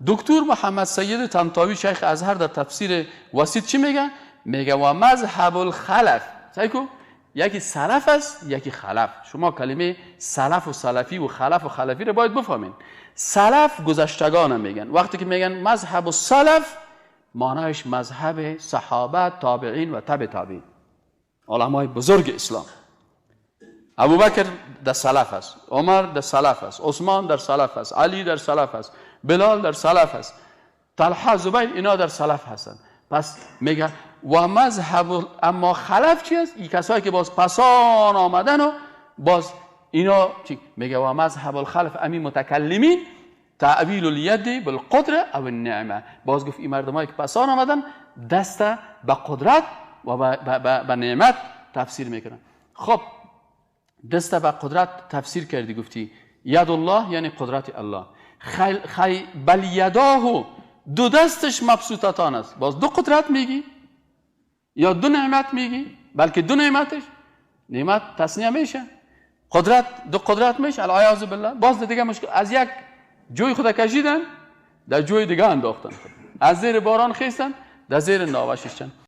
دکتر محمد سید طنطاوی شیخ ازهر در تفسیر وسیط چی میگه؟ میگه و مذهب الخلف. سعی کو یکی سلف است، یکی خلف. شما کلمه سلف و سلفی و خلف و خلفی رو باید بفهمین. سلف گذشتگان میگن. وقتی که میگن مذهب السلف، معنایش مذهب صحابه، تابعین و تبع تابعین، علمای بزرگ اسلام. ابوبکر در سلف است، عمر در سلف است، عثمان در سلف است، علی در سلف است، بلال در سلف است، طلحه، زبیر، اینا در سلف هستند. پس میگه و مذهب. اما خلف چی است؟ این کسایی که باز پسان آمدن و باز اینا چی؟ میگه و مذهب الخلف امی متکلمین تأویل الید بالقدره او النعمه. باز گفت این مردمایی که پسان آمدن دست به قدرت و به نعمت تفسیر میکنن. خب دست به قدرت تفسیر کردی، گفتی ید الله یعنی قدرت الله. بل یداه، دو دستش مبسوطتان است. باز دو قدرت میگی یا دو نعمت میگی؟ بلکه دو نعمتش نعمت تثنیه میشه، قدرت دو قدرت میشه، العیاذ بالله. باز دیگه مشکل از یک جوی خود کشیدن در جوی دیگه انداختن، از زیر باران خیستن در زیر ناوه ششتن.